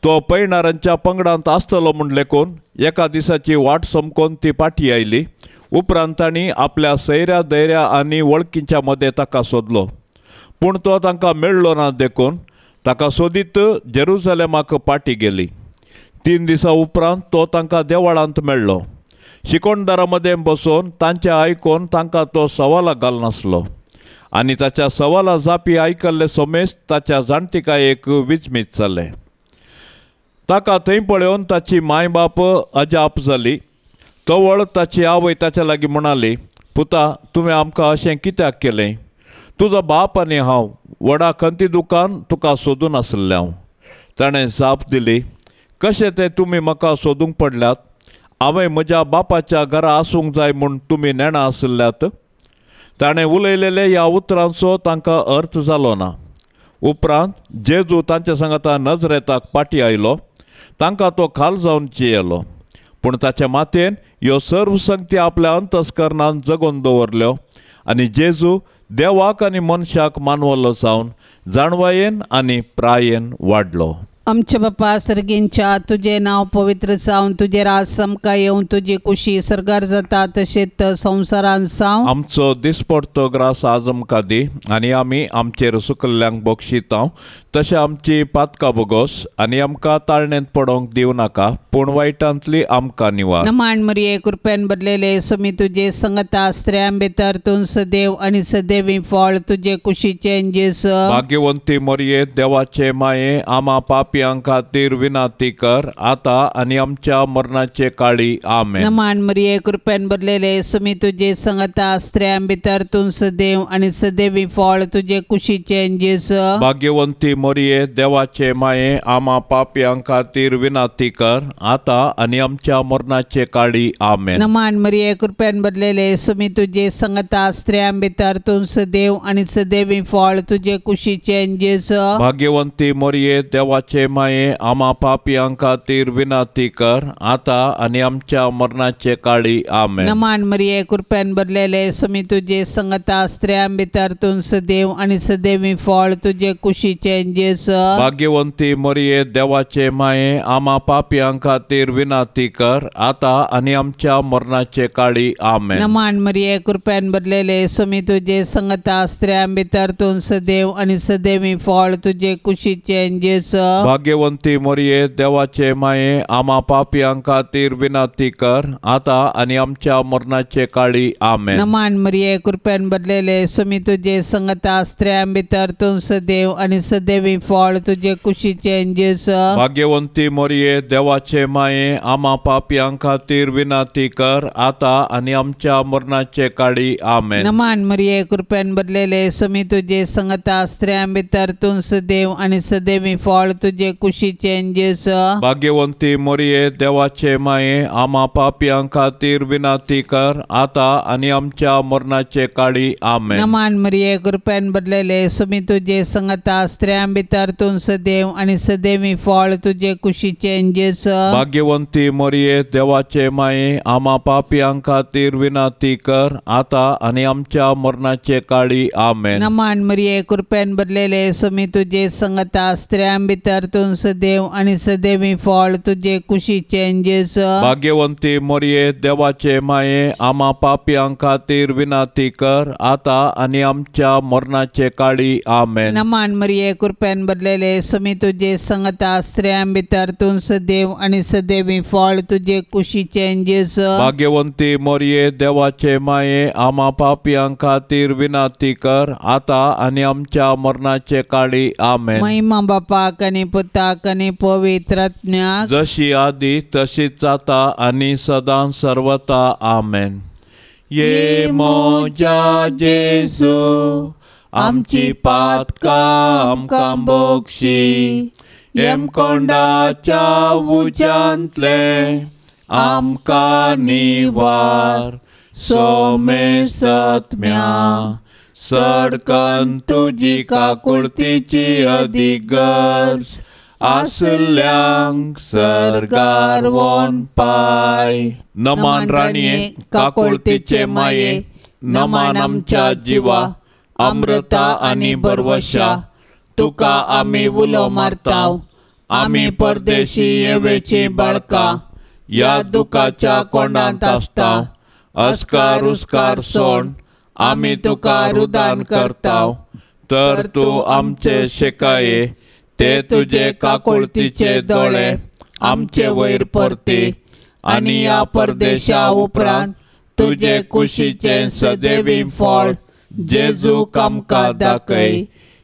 तो पयणारांच्या पंगडांत आसतलो म्हूण लेखून एका दिसाची वाट समकोन ती पाटी आयली। उपरांत तांणी आपल्या सैऱ्या धैर्या आनी वळखींच्या मदें ताका सोदलो, पूण तो तांकां मेळ्ळो ना देखून ताका सोदीत जेरुजलेमाक पाटी गेली। 3 दिसां उपरांत तो तांकां देवळांत मेळ्ळो। शिकोणदारा मदें बसून तांचें आयकून तांकां तो सवालाक घालनासलो आनी ताच्या सवाला जापी आयकल्ले समेस्त ताच्या जाणटिकायेक विजमीत जालें। ताका थंय पळोवन ताची मायबाप अजाप जाली। तवळ ताची आवय ताच्या लागीं म्हणाली, पुता तुवें आमकां अशें कित्याक केलें? तुजो बाप आनी हांव व्हडा खंती दुकान तुका सोदून आसलें हांव। ताणें जाप दिली, कशें तें तुमी म्हाका सोदूंक पडल्यात? हांवें म्हज्या बापाच्या घरा आसूंक जाय म्हूण तुमी नेणां आसल्यात? ताणें उलयलेले ह्या उतरांचो तांकां अर्थ जालो ना। उपरांत जेजू तांच्या सांगाता नजरेताक पाटी आयलो। तांकां तो खाल जावन चियेलो, पूण ताच्या मातेन ह्यो सर्व संगती आपल्या अंतस्करणान जगोवन दवरल्यो आनी जेजू देवाक आनी मनशाक मानवलो जावन जाणवायेन आनी प्रायेन वाडलो। आमच्या बापा सर्गींच्या तुजें नांव पवित्र जावन तुजें राज समकां येवन तुजी कुशी सर्गार जाता तशेंच संवसारांत जावं। आमचो दिसपडतो ग्रास आज आमकां दी आनी आमी आमचेर सुकल्ल्यांक बक्षितांव तशें आमची पातकां बोगोस आनी आमकां ताळणेंत पडोवंक दिवं नाका, पूण वायटांतली आमकां निवार। नमान मरिये कृपेन भरलेले समी तुजे संगता स्त्रियां भितर तूं सदैव आनी सदैवी फळ तुजे कुशीचें जेजू। भाग्यवंती मरिये देवाचे माये आमा पापी खातीर विनंती कर आता आनी आमच्या मरणाचे काळी आमेन। नमान मरिये कृपेन भरलेले समी तुजे संगता स्त्रियां भितर तूं सदैव आनी सदैवी फळ तुजे कुशीचें जेजू। भाग्यवंती मरिये देवाचे माये आमा पापयां खातीर विनंती कर आता आनी आमच्या मरणाचे काळी आमेन। नमान मरिये कृपेन भरलेले समी तुजे संगता स्त्रियां भितर तूं सदैव आनी सदैवी फळ तुजे कुशीचें जेजू। भाग्यवंती मरिये देवाचे माये आमा पापयां खातीर विनंती कर आता आनी आमच्या मरणाचे काळी आमेन। नमान मरिये कृपेन भरलेले स्वामी तुजे संगता स्त्रियां भितर तूं सदैव आनी सदैवी फळ तुजे कुशीचे जेजू। भाग्यवंती मरिये देवाचे माये आमा पापयां खातीर विनंती कर आता आनी आमच्या मरणाचे काळी आमेन। नमान मरिये कृपेन भरलेले स्वामी तुजे संगता स्त्रियां भितर तूं सदैव आनी सदैवी फळ तुजे कुशीचे जेजू। भाग्यवंती मरिये देवाचे माये आमा पापयां खातीर विनंती कर आता आनी आमच्या मरणाचे काळी आमेन। नमान मरिये कृपेन भरलेले स्वामी तुजे संगता स्त्रियां भितर तूं सदैव आनी सदैवी फळ तुजे कुशीचे जेजू। भाग्यवंती मरिये देवाचे माये आमा पापयां खातीर विनंती कर आता आनी आमच्या मरणाचे काळी आमेन। नमान मरिये कृपेन भरलेले स्वामी तुजे संगता स्त्रियां भितर तूं सदैव आनी सदैवी फळ तुजे कुशीचे जेजू। भाग्यवंती मरिये देवाचे माये आमा पापयां खातीर विनंती कर आता आनी आमच्या मरणाचे काळी आमेन। नमान मरिये कृपेन भरलेले स्वामी तुजे संगता स्त्रियां भितर तूं सदैव आनी सदैवी फळ तुजे कुशीचे जेजू। भाग्यवंती मरिये देवाचे माये आमा पापयां खातीर विनंती कर आता आनी आमच्या मरणाचे काळी आमेन। नमान मरिये कृपेन भरलेले स्वामी तुजे संगता स्त्रियां भितर तूं सदैव आनी सदैवी फळ तुजे कुशीचे जेजू। भाग्यवंती मरिये देवाचे माये आमा पापयां खातीर विनंती कर आता आनी आमच्या मरणाचे काळी आमेन। नमान मरिये कृपेन भरलेले स्वामी तुजे संगता स्त्रियां भितर तूं सदैव आनी सदैवी फळ तुजे कुशीचे जेजू। भाग्यवंती मरिये देवाचे माये आमा पापयां खातीर विनंती कर आता आनी आमच्या मरणाचे काळी आमेन। महिमा बापाक आनी पुताक आनी पवित्र आत्म्याक, जशी आदी तशीच आता आनी सदां सर्वता आमेन। ये मोजा जेजू आमची पातकां आमकां बोगशी, येमकोंडाच्या उज्यांतले आमकां निवार, सोमे सत्म्या सडकन तुजी काकुळतीची अदीक गरज आसल्यांक सर्गार वोन पाय। नमान राणये काकुळतीचे माये, नमान आमच्या जिवा अमृता आनी बरवशा, तुका आमी उलो मारताव, आमी परदेशी येवेची बाळका ह्या दुखाच्या कोंडांत आसता, अस्कार उस्कार सोण आमी तुका रुदान करताव, तर तूं आमचे शिकाये ते तुजे काकुळतीचे दोळे आमचे वयर परती आनी ह्या परदेशा उपरांत तुजे कुशीचें सदैवी फळ जेजूक आमकां दाखय।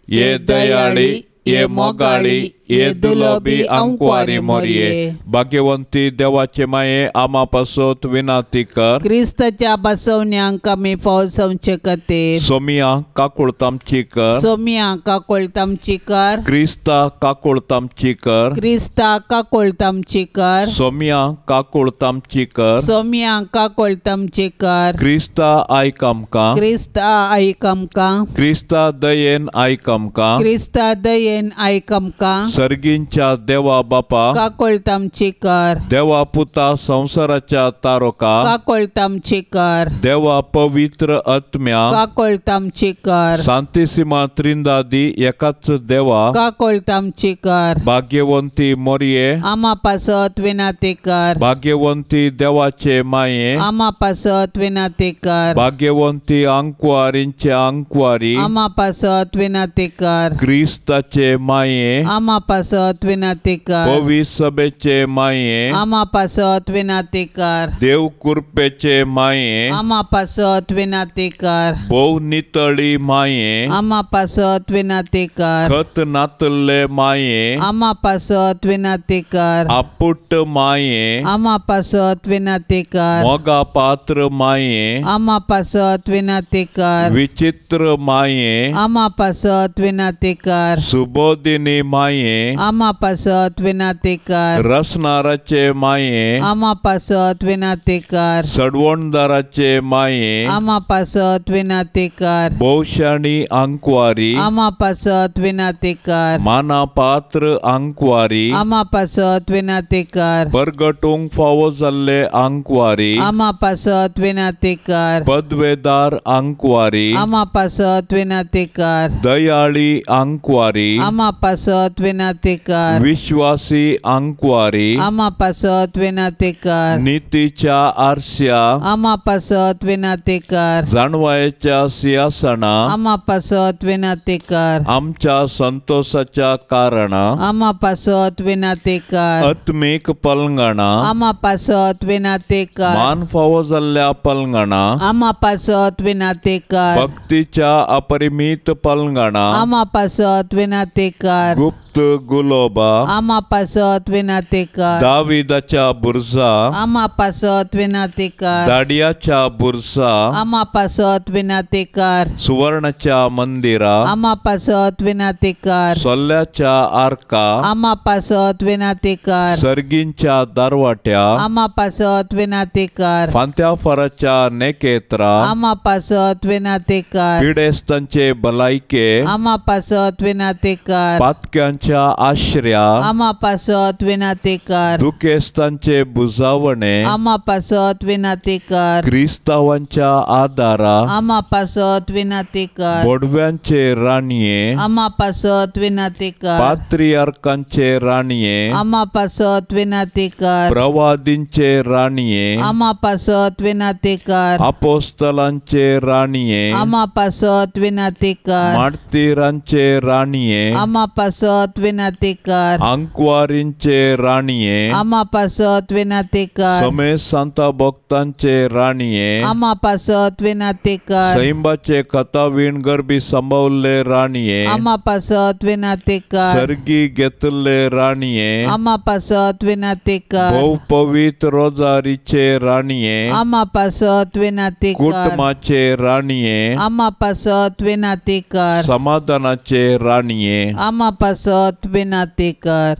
ये दयाळी, ये मोगाळी, ये दुलोबी आंकवारी मोरये। भाग्यवंती देवाचे माये आमा पासत विनंती कर, क्रिस्ताच्या बसवण्यांक आमी फौजवचे खातीर। सोमिया काकुळतामची कर, सोमिया काकुळतामची कर, क्रिस्ता काकुळतामची कर, क्रिस्ता काकुळतामची कर, सोमिया काकुळतामची कर, सोमिया काकुळतामची कर, क्रिस्ता आयक आमकां, क्रिस्ता आयक आमकां, क्रिस्ता दयेन आयक आमकां, क्रिस्ता दयेन आयक आमकां, सर्गींच्या देवा बापा काकुळतामची कर, देवा पुता संवसाराच्या तारोका काकुळतामची कर, देवा पवित्र आत्म्या काकुळतामची कर, सांतिसिमा त्रिंदादी एकाच देवा काकुळतामची कर, भाग्यवंती मोरये आमा पासत विनंती कर, भाग्यवंती देवाचे माये आमा पासत विनंती कर, भाग्यवंती आंकवारींचे आंकवारी आमा पासत विनंती कर, क्रिस्ताचे माये आमा पासत विनंती कर, पवित्र सभेचे माये आमा पासत विनंती कर, देव कृपेचे माये आमा पासत विनंती कर, भोव नितळी माये आमा पासत विनंती कर, खत नातल्ले माये आमा पासत विनंती कर, आपुट माये आमा पासत विनंती कर, मोगा पात्र माये आमा पासत विनंती कर, विचित्र माये आमा पासत विनंती कर, सुबोधिनी माये माये आमा पासत विनाती कर. रसनाराचे माये आमा पासत विनाती कर. सडवणदाराचे माये आमा पासत विनाती कर. भोवशाणी आंकवारी आमा पासत विनाती कर. मानापात्र आंकवारी आमा पासत विनाती कर. परगटूंक फावो जाल्ले आंकवारी आमा पासत विनाती कर. पदवेदार आंकवारी आमा पासत विनाती कर. दयाळी आंकवारी आमा पासत विनाती कर. विश्वासी आंकवारी आमा पासत विनाती कर. नितीच्या आरस्या आमा पासत विनाती कर. जाणवायेच्या सिंहासना आमा पासत विनाती कर. आमच्या संतोषाच्या कारणा आमा पासत विनाती कर. आत्मीक पलंगणा आमा पासत विनाती कर. मान फावो जाल्ल्या पलंगणा आमा पासत विनाती कर. भक्तीच्या अपरिमित पलंगणा आमा पासत विनाती कर. गुप्त गुलोबा आमा पासत विनाती कर. दाविदाच्या बुरजा आमा पासत विनाती कर. दाडियाच्या बुरसा आमा पासत विनाती कर. सुवर्णाच्या मंदिरा आमा पासत विनाती कर. सोल्ल्याच्या आर्का आमा पासत विनाती कर. सर्गींच्या दारवाट्या आमा पासत विनाती कर. फांत्याफाराच्या नेकेत्रा आमा पासत विनाती कर. पिडेस्तांचे भलायके आमा पासत विनाती कर. पातक्यांच्या आश्र्या आमा पासत विनाती कर. दुखेस्तांचे बुजावणे आमा पासत विनाती कर. क्रिस्तावांच्या आदारा आमा पासत विनाती कर. बोडव्यांचे राणये आमा पासत विनाती कर. पात्रियार्कांचे राणये आमा पासत विनाती कर. प्रवादींचे राणये आमा पासत विनाती कर. अपोस्तलांचे राणये आमा पासत विनाती कर. मार्तीरांचे राणये आमा पासत विनाती कर. आंकवारींचे राणये आमा पासत विनाती कर. समेस्त सांता भक्तांचे राणये आमा पासत विनाती कर. सैंबाचे कथावीण गर्भी सांबावल्ले राणये आमा पासत विनाती कर. सर्गी घेतल्ले राणये आमा पासत विनाती कर. भोव पवित्र रोजारीचे राणये आमा पासत विनाती कर. कुटुंबाचे राणये आमा पासत विनाती कर. समाधानाचे राणये आमा पासत विनाती कर.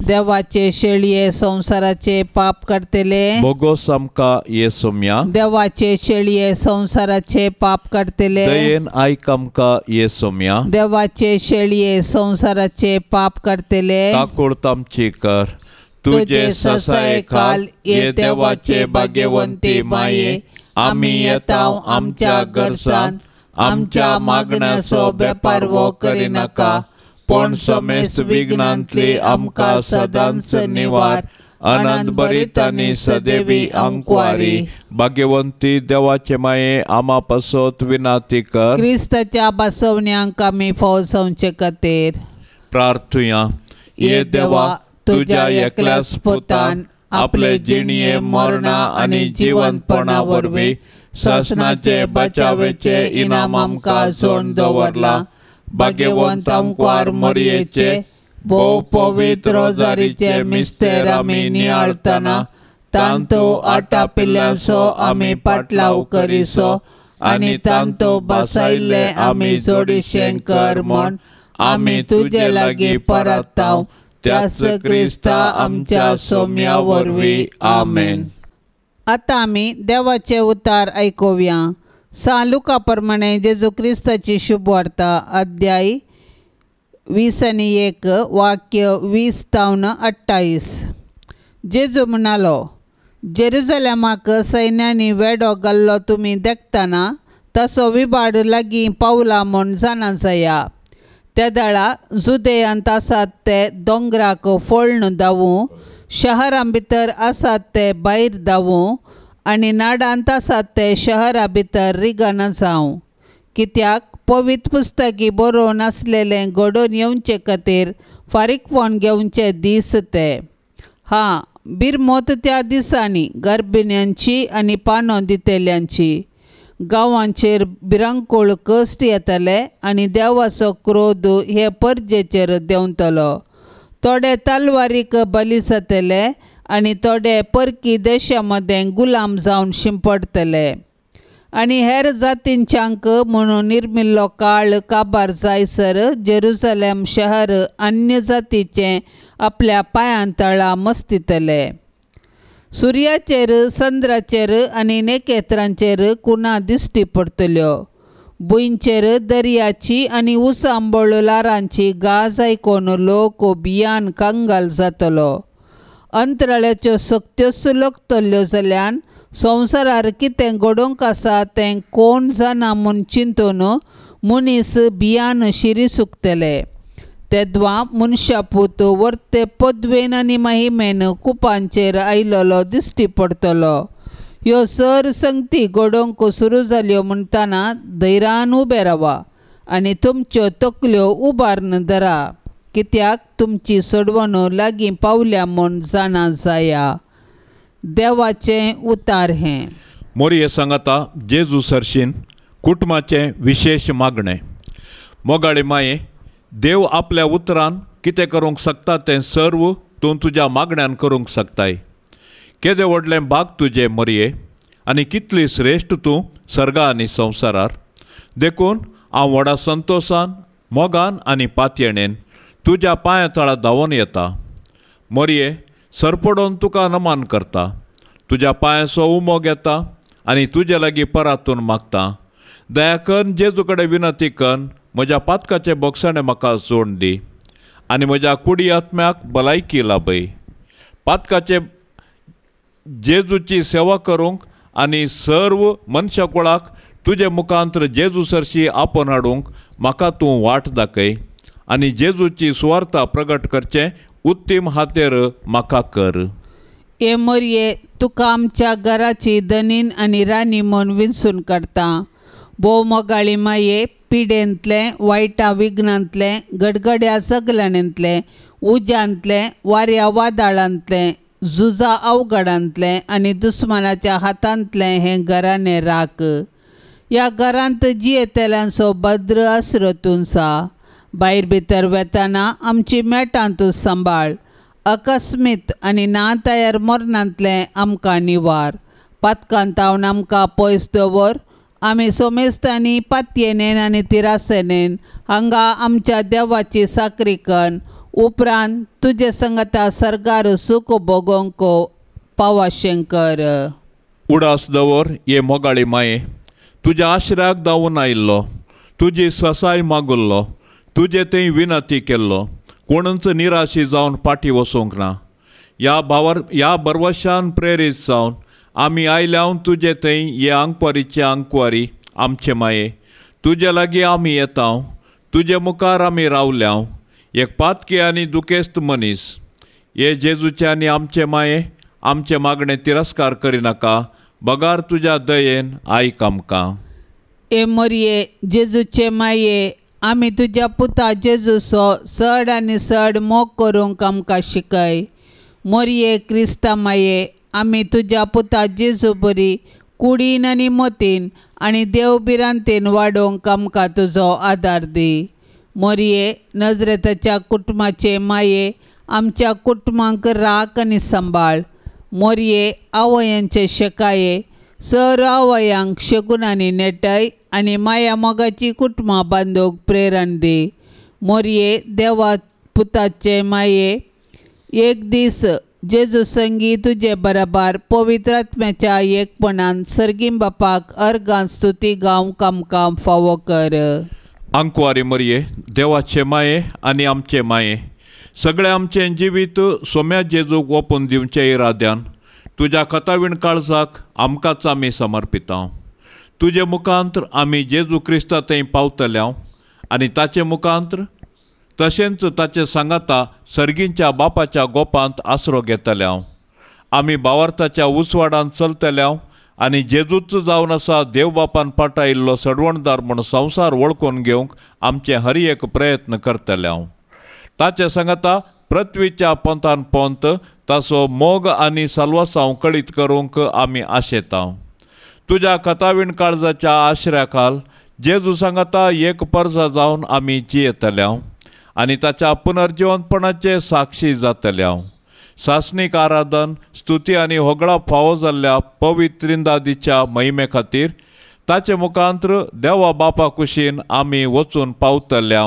देवाचे शेळये संसाराचे पाप काडटले भोगोस आमकां येसोम्या. देवाचे शेळये संसाराचे पाप काडटले दयेन आयक आमकां येसोम्या. देवाचे शेळये संसाराचे पाप काडटले काकूळत आमची कर. तुजे ससाये खाल ये देवाचे भाग्यवंती माये आमी येता आमच्या गरजान आमच्या मागण्याचो बेपारवो करिनाका पण समेस्त विघ्नांतली आमकां सदांच निवार. आनंद भरीत आनी सदैवी आंकवारी भाग्यवंती देवाचे माये आमा पासत विनाती कर. क्रिस्ताच्या बसवण्यांक आमी फौजवचे खातीर प्रार्थुया. ये देवा तुज्या एकल्याच पुतान आपले जिणये मरणा आनी जिवंतपणा वरवीं सासणाचे बचावेचे इनाम आमकां जोडून दवरला. भाग्यवंत आमकार मरयेचे भोव पवित्र रोजारीचे मिस्तेर आमी नियाळतना तांतो आटापिल्ल्याचो आमी पाटलाव करिसो आनी तांतो बसायल्ले आमी जोडीशें कर म्हूण आमी तुजे लागीं परताव त्याच क्रिस्ता आमच्या सोम्या वरवीं. आमेन. आतां आमी देवाचे उतार आयकुया. सां लुका प्रमाणे जेजू क्रिस्ताची शुभवार्ता अध्याय 21 वाक्य 20 तावन 28. जेजू म्हणालो, जेरुजलेमाक सैन्यांनी वेडो घाल्लो तुमी देखतना तसो विबाड लागीं पावला म्हूण जाणा जाया. तेदळा जुदेयांत आसात ते दोंगराक फोळ्ण धांवूं, शहरां भितर आसात ते भायर धांवूं आनी नाडांत आसात ते शहरा भितर रिगना जावं. कित्याक पवित्र पुस्तकी बरोवन आसलेलें घडोवन येवचे खातीर फारीकपण घेवचे दीस ते. हां, बिरमोत त्या दिसांनी गर्भिण्यांची आनी पानो दितेल्यांची. गांवांचेर भिरांकूळ कश्ट येतले आनी देवाचो क्रोध हे परजेचेर देंवतलो. थोडे तलवारीक बली जातले आनी थोडे परकी देशा मदें गुलाम जावन शिंपडटले. आनी हेर जातींच्यांक म्हणून निर्मिल्लो काळ काबार जायसर जेरुसलेम शहर अन्य जातीचें आपल्या पांयां तळा मस्तितले. सुर्याचेर चंद्राचेर आनी नखेत्रांचेर कुणा दिश्टी पडटल्यो. भुंयचेर दर्याची आनी उसांबळ ल्हारांची गाज आयकून लोक भियान कंगाल जातलो. अंतराळ्याच्यो सक्त्योच लकतल्यो जाल्यान संवसारार कितें घडोवंक आसा तें कोण जाणा म्हूण चिंतून मनीस भियान शिरी सुकतले. तेद्वां मनशापूत वर्ते पदवेन आनी महिमेन कुपांचेर आयलेलो दिश्टी पडटलो. ह्यो सर संगती घडोवंक सुरू जाल्यो म्हणटना धैर्यान उबे रावा आनी तुमच्यो तकल्यो उबारून धरा, कित्याक तुमची सोडवण लागीं पावल्या म्हूण जाणा जाया. देवाचें उतार हें. मोरये सांगाता जेजू सरशीन कुटुंबाचें विशेश मागणें. मोगाळी माये, देव आपल्या उतरान कितें करूंक शकता तें सर्व तूं तुज्या मागण्यान करूंक शकताय. केदें व्हडलें भाग तुजें मोरये आनी कितली श्रेश्ठ तूं सर्गा आनी संवसारार. देखून हांव व्हडा संतोशान, मोगान आनी पातयेणेन तुज्या पांया तळा धांवून येता. मोरये, सरपडोन तुका नमन करता, तुज्या पांयाचो उमो घेता आनी तुजे लागीं परातून मागता. दया करून जेजू कडेन विनंती कर, म्हज्या पातकाचें बोगसाणें म्हाका जोड दी आनी म्हज्या कुडी आत्म्याक भलायकी लाभय. पातकाचे जेजूची सेवा करूंक आनी सर्व मनशाकुळाक तुजे मुखांतर जेजू सरशी आपोवन हाडूंक म्हाका तूं वाट दाखय आनी जेजूची सुवार्ता प्रगट करचें उत्तीम हातेर म्हाका कर. हे मोरये, तुका आमच्या घराची धनीन आनी राणी म्हूण विंचून काडटा. भोव मोगाळी माये, पिडेंतलें, वायटा विघ्नांतलें, गडगड्या सगल्यांतलें, उज्यांतलें, वाऱ्या वादळांतलें, झुजा अवघडांतलें आनी दुस्मानाच्या हातांतलें हें घराणें राख. ह्या घरांत जियेतल्यांचो भद्र आसरो तुमचा. भायर भितर वेताना आमची मेटां तूं सांबाळ. अकस्मीत आनी ना तयार मरणांतलें आमकां निवार. पातकांतावन आमकां पयस दवर. आमी सोमेस्तांनी पातयेनेन आनी तिरासेनेन हांगा आमच्या देवाची साकरी कन उपरांत तुजे संगता सर्गार सूख भोगोवंक पावाशें कर. उडास दवर ये मोगाळी माये, तुज्या आश्रयाक धांवून आयिल्लो, तुजी ससाय मागुल्लो, तुजे थंय विनंती केल्लो, कोणूच निराशी जावन फाटीं वचूंक ना. ह्या बरवशान प्रेरीत जावन आमी आयल्या तुजे थंय हे आंकवारीचे आंकवारी आमचे माये, तुजे लागीं आमी येता, तुजे मुखार आमी रावल्या, एक पातकी आनी दुखेस्त मनीस. हे जेजूचे आनी आमचे माये, आमचे मागणे तिरस्कार करिनाका, बगार तुज्या दयेन आयक आमकां. हे मोरये, जेजूचे माये, आमी तुज्या पुता जेजूचो चड आनी चड मोग करूंक आमकां शिकय. मोरये क्रिस्ता माये, आमी तुज्या पुता जेजू बरी कुडीन आनी मतीन आनी देव भिरांतेन वाडोवंक आमकां तुजो आदार दी. मोरये नजरेताच्या कुटुंबाचे माये, आमच्या कुटुंबांक राख आनी सांबाळ. मोरये आवयांचे शेकाये, सर आवयांक शगुनांनी नेटय आनी माया मोगाची कुटुंबां बांदूंक प्रेरण दी. मोरये देवा पुताचे माये, एक दीस जेजू संगी तुजे बराबर पवित्र आत्म्याच्या एकपणान सर्गीं बापाक अर्गां स्तुती गावंक आमकां फावो कर. आंकवारी मोरये, देवाचे माये आनी आमचे माये, सगळें आमचें जिवीत सोम्या जेजूक ओपून दिवचे इराद्यान तुज्या कथावीण काळजाक आमकांच आमी समर्पिता. तुजे मुखांतर आमी जेजू क्रिस्ता थंय पावतल्या आनी ताचे मुखांतर तशेंच ताचे सांगाता सर्गींच्या बापाच्या गोपांत आसरो घेतल्या. आमी बावार्थाच्या उजवाडान चलतल्या आनी जेजूच जावन आसा देव बापान पाटायिल्लो सडवणदार म्हूण संवसार वळखून घेवंक आमचे हर एक प्रयत्न करतल्या. ताचे सांगाता पृथ्वीच्या पंथान पंथ ताचो मोग आनी साल्वासांव कळीत करूंक आमी आशेता. तुज्या कथावीण काळजाच्या आश्र्या खाल जेजू सांगाता एक परजा जावन आमी जियेतल्या आनी ताच्या पुनर्जिवंतपणाचे साक्षी जातल्या. सासणीक आराधन स्तुती आनी होगळा फावो जाल्ल्या पवित्र इंदादीच्या महिमे खातीर ताचे मुखांत्र देवा बापा कुशीन आमी वचून पावतल्या.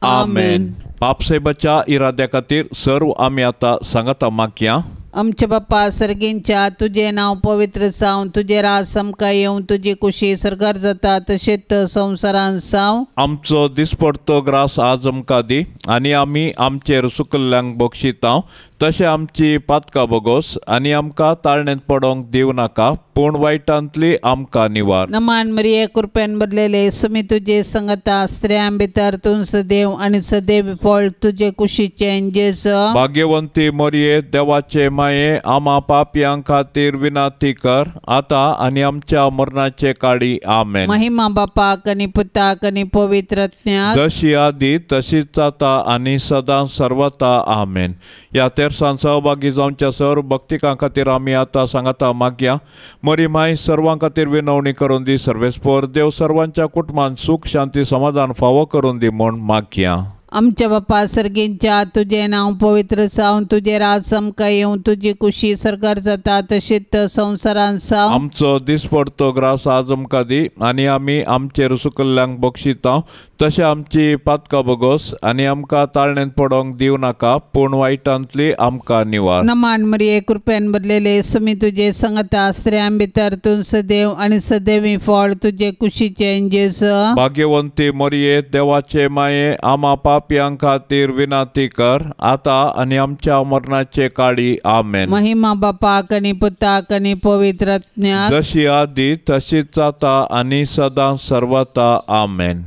आमेन. पापसाहेबाच्या इराद्या खातीर सर्व आमी आतां सांगता मागया. आमच्या बाप्पा सर्गींच्या तुजें नांव पवित्र जावं, तुजें राज आमकां येवं, तुजी कुशी सरकार जाता तशेंच संवसारान जावं. आमचो दिसपडतो ग्रास आज आमकां दी आनी आमी आमचेर सुकल्ल्यांक बक्षिता तशें आमची पातकां बोगोस आनी आमकां ताळणेंत पडोंक दिवं नाका पूण वायटांतली आमकां निवार. नमान मरिये कृपेन भरलेले सुमी तुजे संगता, स्त्रियां भितर तूं सदैव आनी सदैव फळ तुजे कुशीचें जेजू. भाग्यवंती मरिये देवाचे माये आमा पापयां खातीर विनंती कर आतां आनी आमच्या मरणाचे काळी. आमेन. महिमा बापाक आनी पुताक आनी पवित्र आत्म्याक, जशी आदी तशीच आतां आनी सदां सर्वता. आमेन. ह्या तेरसान सहभागी जावच्या सर्व भक्तिकां खातीर आमी आतां सांगता मागया. मरी माय सर्वां खातीर विनवणी करून दी. सर्वेस्पोर देव सर्वांच्या कुटुंबान सुख शांती समाधान फावो करून दी म्हूण मागया. आमच्या बाप्पा सर्गींच्या तुजें नांव पवित्र जावं, तुजें राज आमकां येवं, तुजी कुशी सरकार जाता तशीच संवसारान जावं. आमचो दिसपडतो ग्रास आज आमकां दी आनी आमी आमचेर सुकल्ल्यांक बक्षिता तशें आमची पातकां बोगोस आनी आमकां ताळणेंत पडोंक दिवं नाका पूण वायटांतली आमकां निवार. नमान मरिये कृपेन भरलेले सुमी तुजे संगता, स्त्रियां भितर तूं सदैव आनी सदैवी फळ तुजे कुशीचें जेजू. भाग्यवंती मरिये देवाचे माये आमा पापयां खातीर विनंती कर आतां आनी आमच्या मरणाचे काळी. आमेन. महिमा बापाक आनी पुताक आनी पवित्र आत्म्याक, जशी आदी तशीच आतां आनी सदां सर्वता. आमेन.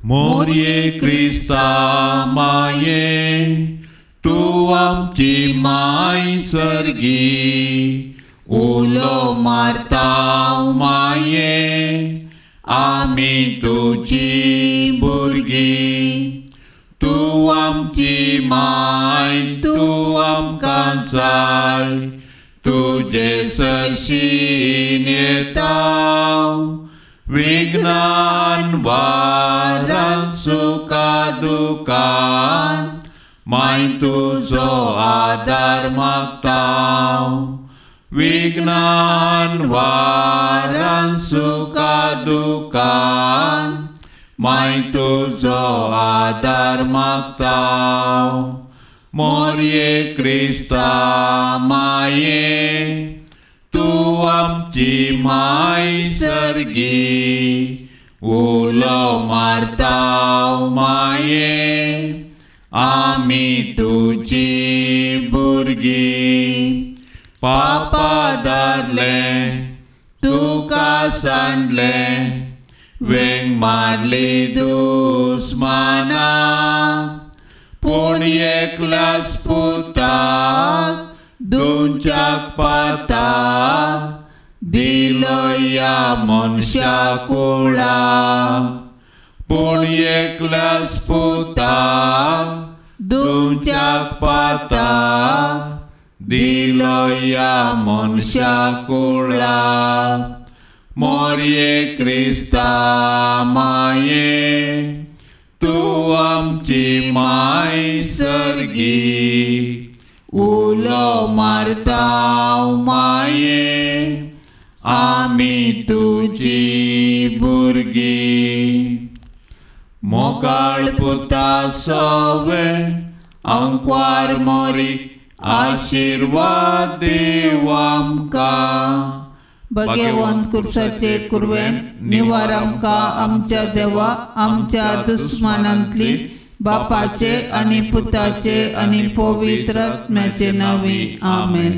मोरये क्रिस्ता माये तूं आमची माय सर्गी, उलो मारता माये आमी तुजी भुरगीं. तूं आमची माय तूं आमकां जाय, तुजे सरशीन येता विघ्नान वारान सुखा दुखान माय तुजो आदार मागता. विघ्नान वारान सुखा दुखान माय तुजो आदार मागता. मोरये क्रिस्ता माये तूं आमची माय सर्गी, उलो मारता माये आमी तुजी भुरगीं. पापा धरलें तुका सांडलें, वेंग मारली दुस्माना, पूण एकल्याच पुताक दुमच्याक पाताक दिलो ह्या मनशा कुळा. पूण एकल्याच पुताक दुमच्याक पाताक दिलो ह्या मनशा कुळा. मोरये क्रिस्ता माये तूं आमची माय सर्गी, उलो मारता माये आमी तुजी भुरगीं. मोगाळ पुता सवे आंकवार मोरी आशिर्वाद दीव आमकां. भगवंत कुर्साचे कुरवेन निवार आमकां आमच्या देवा आमच्या दुस्मानांतली, बापाचे आनी पुताचे आनी पवित्र आत्म्याचे नांवी. आमेन.